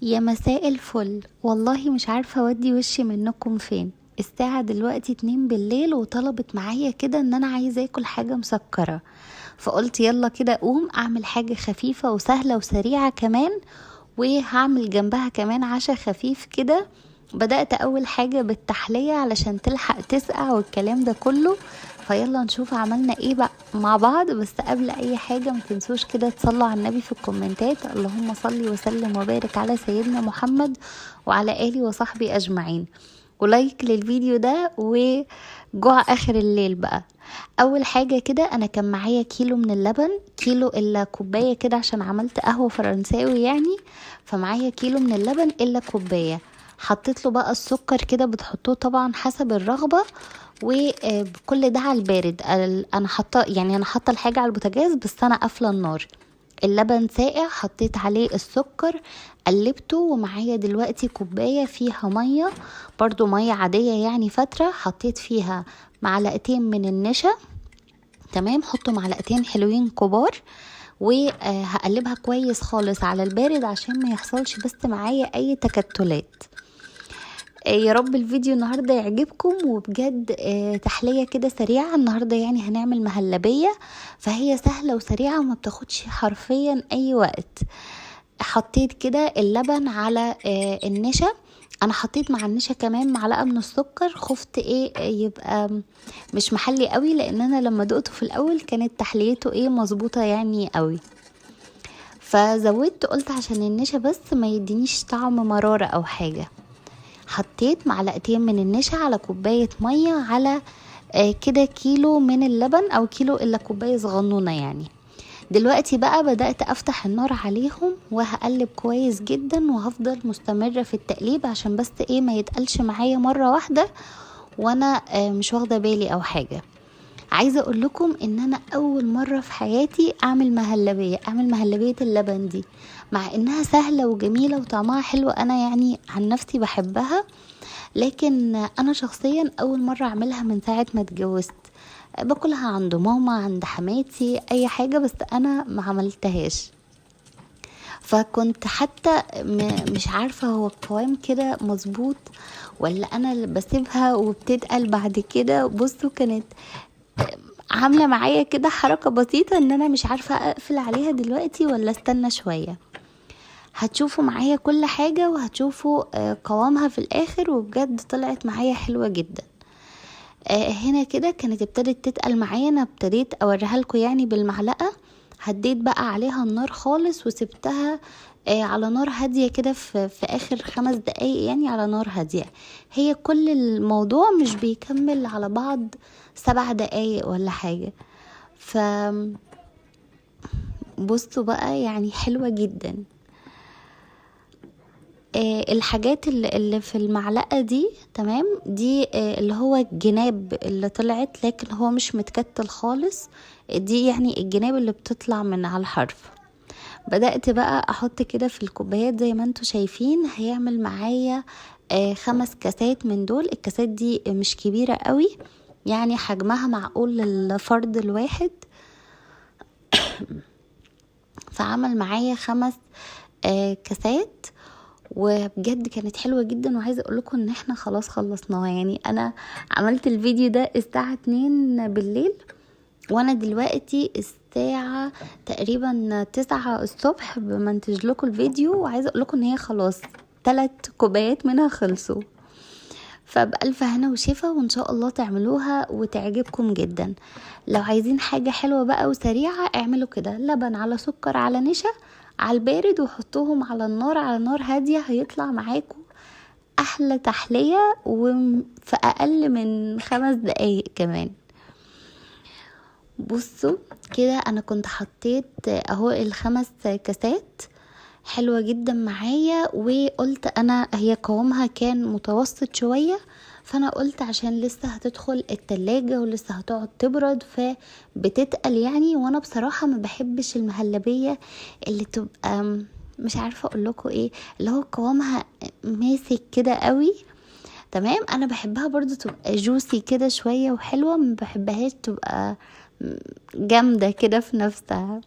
يا مساء الفل. والله مش عارفة اودي وشي منكم فين. الساعة دلوقتي 2 بالليل وطلبت معايا كده ان انا عايزة اكل حاجة مسكرة، فقلت يلا كده اقوم اعمل حاجة خفيفة وسهلة وسريعة كمان، وهعمل جنبها كمان عشاء خفيف كده. بدأت اول حاجة بالتحلية علشان تلحق تسقع والكلام ده كله، فيلا نشوف عملنا ايه بقى مع بعض. بس قبل اي حاجة ما تنسوش كده تصلوا على النبي في الكومنتات، اللهم صل وسلم وبارك على سيدنا محمد وعلى آله وصحبه اجمعين، ولايك للفيديو ده وجوع اخر الليل بقى. اول حاجة كده انا كان معايا كيلو من اللبن، كيلو الا كوباية كده عشان عملت قهوة فرنساوي يعني، فمعايا كيلو من اللبن الا كوباية. حطيت له بقى السكر كده، بتحطوه طبعا حسب الرغبة، وكل ده على البارد. انا حاطه يعني انا حاطه الحاجة على البوتاجاز بس انا قافله النار. اللبن ساقع حطيت عليه السكر، قلبته، ومعايا دلوقتي كوباية فيها مية، برضو مية عادية يعني فترة، حطيت فيها معلقتين من النشا. تمام، حطوا معلقتين حلوين كبار، وهقلبها كويس خالص على البارد عشان ما يحصلش بس معايا اي تكتلات. يا رب الفيديو النهارده يعجبكم، وبجد تحلية كده سريعة النهارده، يعني هنعمل مهلبية، فهي سهلة وسريعة وما بتاخدش حرفيا اي وقت. حطيت كده اللبن على النشا، انا حطيت مع النشا كمان معلقه من السكر، خفت ايه يبقى مش محلي قوي، لان انا لما دقته في الاول كانت تحليته ايه مظبوطة يعني قوي، فزودت قلت عشان النشا بس ما يدينيش طعم مرارة او حاجة. حطيت معلقتين من النشا على كوباية مية على كده كيلو من اللبن، او كيلو الا كوباية صغنونه يعني. دلوقتي بقى بدأت افتح النار عليهم وهقلب كويس جدا، وهفضل مستمرة في التقليب عشان بس ايه ما يتقلش معايا مرة واحدة وانا مش واخدة بالي او حاجة. عايزة اقول لكم ان انا اول مرة في حياتي اعمل مهلبية، اعمل مهلبية اللبن دي، مع انها سهلة وجميلة وطعمها حلو، انا يعني عن نفسي بحبها، لكن انا شخصيا اول مرة اعملها من ساعة ما اتجوزت. باكلها عند ماما، عند حماتي، اي حاجة، بس انا ما عملتهاش. فكنت حتى مش عارفة هو القوام كده مظبوط ولا انا اللي بسيبها وبتتقل بعد كده. بصوا كانت عاملة معايا كده حركة بسيطة ان انا مش عارفة اقفل عليها دلوقتي ولا استنى شوية. هتشوفوا معايا كل حاجة وهتشوفوا قوامها في الاخر، وبجد طلعت معايا حلوة جدا. هنا كده كانت ابتدت تتقل معايا، انا ابتديت اوريها لكم يعني بالمعلقة. هديت بقى عليها النار خالص وسبتها على نار هادية كده في اخر 5 دقايق يعني على نار هادية. هي كل الموضوع مش بيكمل على بعض 7 دقايق ولا حاجة. ف بصوا بقى يعني حلوة جدا. الحاجات اللي في المعلقة دي تمام، دي اللي هو الجناب اللي طلعت، لكن هو مش متكتل خالص، دي يعني الجناب اللي بتطلع من على الحرف. بدأت بقى احط كده في الكوبايات زي ما انتوا شايفين. هيعمل معايا 5 كاسات من دول. الكاسات دي مش كبيرة قوي يعني حجمها معقول للفرد الواحد. فعمل معايا 5 كاسات، وبجد كانت حلوة جدا. وعايزة اقول لكم ان احنا خلاص خلصناها، يعني انا عملت الفيديو ده الساعة 2 بالليل، وانا دلوقتي الساعة تقريبا 9 الصبح بمنتج لكم الفيديو، وعايزة اقول لكم ان هي خلاص 3 كوبايات منها خلصوا. فبألف هنا وشفا، وان شاء الله تعملوها وتعجبكم جدا. لو عايزين حاجة حلوة بقى وسريعة اعملوا كده، لبن على سكر على نشا على البارد، وحطوهم على النار على نار هادية، هيطلع معاكم احلى تحلية وفي اقل من 5 دقايق كمان. بصوا كده انا كنت حطيت اهو ال5 كاسات، حلوة جدا معايا. وقلت انا هي قوامها كان متوسط شوية، فانا قلت عشان لسه هتدخل التلاجة ولسه هتقعد تبرد فبتتقل يعني. وانا بصراحة ما بحبش المهلبية اللي تبقى مش عارفة اقول لكم ايه، اللي هو قوامها ماسك كده قوي. تمام، انا بحبها برضو تبقى جوسي كده شوية وحلوة، ما بحبهاش تبقى جامدة كده في نفسها.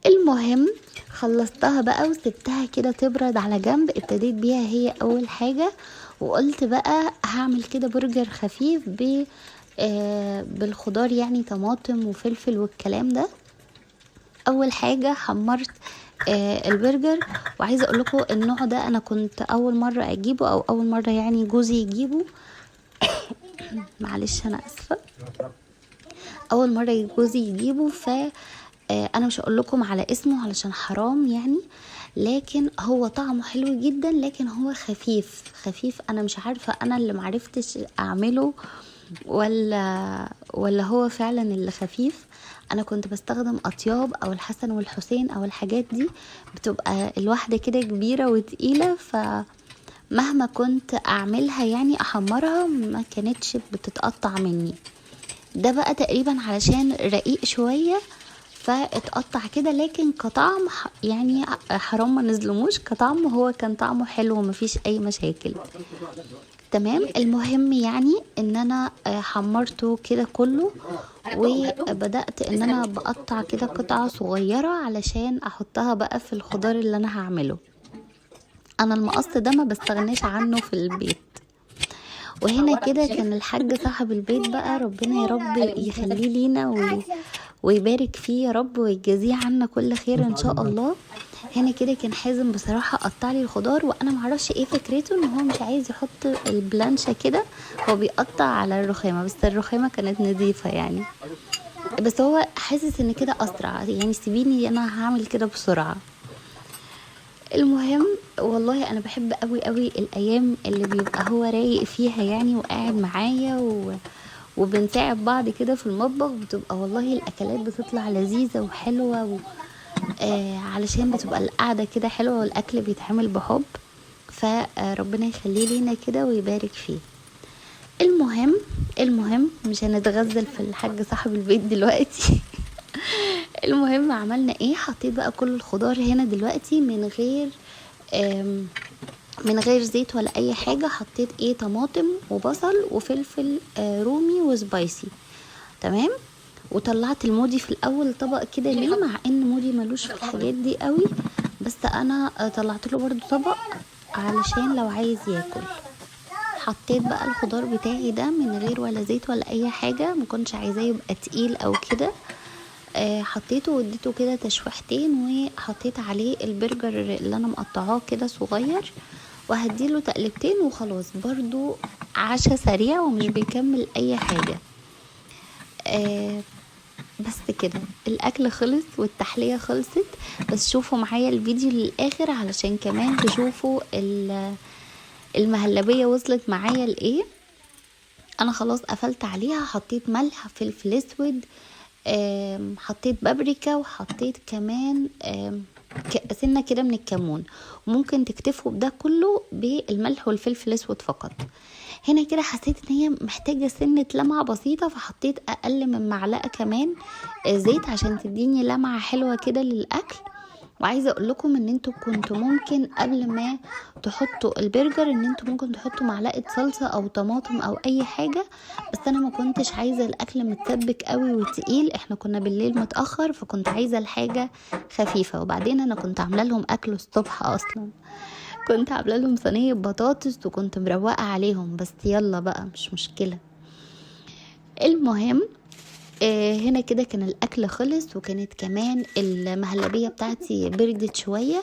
المهم خلصتها بقى وسبتها كده تبرد على جنب. ابتديت بيها هي اول حاجة، وقلت بقى هعمل كده برجر خفيف بالخضار، يعني طماطم وفلفل والكلام ده. اول حاجة حمرت البرجر، وعايزة اقول لكم النوع ده انا كنت اول مرة اجيبه، او اول مرة يعني جوزي يجيبه معلش انا اسفة، اول مرة جوزي يجيبه. ف انا مش هقول لكم على اسمه علشان حرام يعني، لكن هو طعمه حلو جدا، لكن هو خفيف خفيف. انا مش عارفة انا اللي معرفتش اعمله ولا هو فعلا اللي خفيف. انا كنت بستخدم اطياب او الحسن والحسين او الحاجات دي، بتبقى الواحدة كده كبيرة وتقيلة، فمهما كنت اعملها يعني احمرها ما كانتش بتتقطع مني. ده بقى تقريبا علشان رقيق شوية فاتقطع كده، لكن كطعم يعني حرام ما نظلموش، كطعم هو كان طعمه حلو ومفيش اي مشاكل. تمام. المهم يعني ان انا حمرته كده كله، وبدأت ان انا بقطع كده قطعة صغيرة علشان احطها بقى في الخضار اللي انا هعمله. انا المقص ده ما بستغناش عنه في البيت. وهنا كده كان الحاج صاحب البيت بقى، ربنا يا رب يخليه لينا ويبارك فيه يا رب ويجازيه عنا كل خير ان شاء الله. هنا كده كان حازم بصراحة قطع لي الخضار، وانا معرفش ايه فكرته ان هو مش عايز يحط البلانشة كده، هو بيقطع على الرخامة، بس الرخامة كانت نظيفة يعني، بس هو حاسس ان كده اسرع، يعني سيبيني انا هعمل كده بسرعة. المهم والله انا بحب قوي قوي الايام اللي بيبقى هو رايق فيها يعني، وقاعد معايا وبنساعد بعض كده في المطبخ، بتبقى والله الاكلات بتطلع لذيذة وحلوة علشان بتبقى القعدة كده حلوة والاكل بيتعمل بحب، فربنا يخليه لينا كده ويبارك فيه. المهم مش هنتغزل في الحاج صاحب البيت دلوقتي. المهم عملنا ايه، حطيت بقى كل الخضار هنا دلوقتي من غير زيت ولا اي حاجة. حطيت ايه، طماطم وبصل وفلفل رومي وسبايسي. تمام. وطلعت المودي في الاول طبق كده ليه، مع ان مودي ملوش في الحاجات دي قوي، بس انا طلعت له برضو طبق علشان لو عايز ياكل. حطيت بقى الخضار بتاعي ده من غير ولا زيت ولا اي حاجة، ما كنتش عايزاه يبقى تقيل او كده. حطيته واديته كده تشويحتين، وحطيت عليه البرجر اللي انا مقطعاه كده صغير، وهديله تقلبتين وخلاص. برضو عشا سريع ومش بيكمل اي حاجة. بس كده الاكل خلص والتحلية خلصت. بس شوفوا معايا الفيديو للاخر علشان كمان تشوفوا المهلبية وصلت معايا لايه. انا خلاص قفلت عليها، حطيت ملح، فلفل اسود، حطيت بابريكا، وحطيت كمان سنة كده من الكمون. وممكن تكتفوا بده كله بالملح والفلفل الاسود فقط. هنا كده حسيت ان هي محتاجة سنة لمعة بسيطة، فحطيت اقل من معلقة كمان زيت عشان تديني لمعة حلوة كده للاكل. وعايزة اقول لكم ان انتوا كنتوا ممكن قبل ما تحطوا البرجر ان انتوا ممكن تحطوا معلقة صلصة او طماطم او اي حاجة، بس انا ما كنتش عايزة الاكل متسبك قوي وتقيل، احنا كنا بالليل متأخر، فكنت عايزة الحاجة خفيفة. وبعدين انا كنت عاملة لهم اكل الصبح اصلا، كنت عاملة لهم صينية بطاطس وكنت مروقة عليهم، بس يلا بقى مش مشكلة. المهم هنا كده كان الاكل خلص، وكانت كمان المهلبية بتاعتي بردت شوية.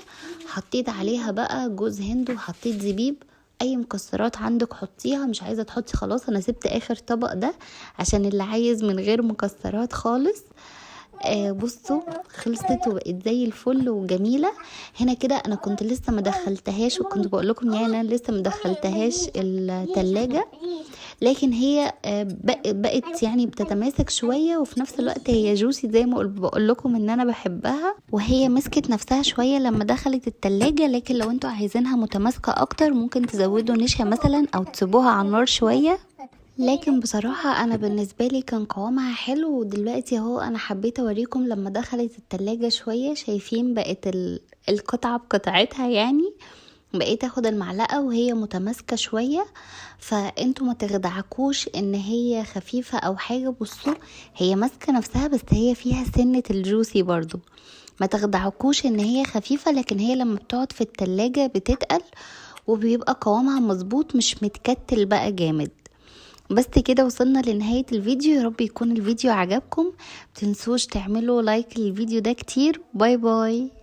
حطيت عليها بقى جوز هند وحطيت زبيب، اي مكسرات عندك حطيها، مش عايزة تحطي خلاص. انا سبت اخر طبق ده عشان اللي عايز من غير مكسرات خالص. بصوا خلصت وبقت زي الفل وجميلة. هنا كده انا كنت لسه ما دخلتهاش، وكنت بقول لكم يعني انا لسه ما دخلتهاش التلاجة، لكن هي بقت يعني بتتماسك شوية، وفي نفس الوقت هي جوسي زي ما بقول لكم ان انا بحبها، وهي مسكت نفسها شوية لما دخلت التلاجة. لكن لو انتوا عايزينها متماسكة اكتر ممكن تزودوا نشا مثلا او تسيبوها على النار شوية، لكن بصراحة انا بالنسبة لي كان قوامها حلو. ودلوقتي اهو انا حبيت اوريكم لما دخلت التلاجة شوية، شايفين بقت القطعة بقطعتها، يعني بقيت اخد المعلقة وهي متماسكة شوية. فانتوا ما تخدعكوش ان هي خفيفة او حاجة، بصوا هي ماسكة نفسها، بس هي فيها سنة الجوسي برضو. ما تخدعكوش ان هي خفيفة، لكن هي لما بتقعد في التلاجة بتتقل وبيبقى قوامها مظبوط، مش متكتل بقى جامد. بس كده وصلنا لنهاية الفيديو. يا رب يكون الفيديو عجبكم، متنسوش تعملوا like للفيديو ده كتير. bye bye.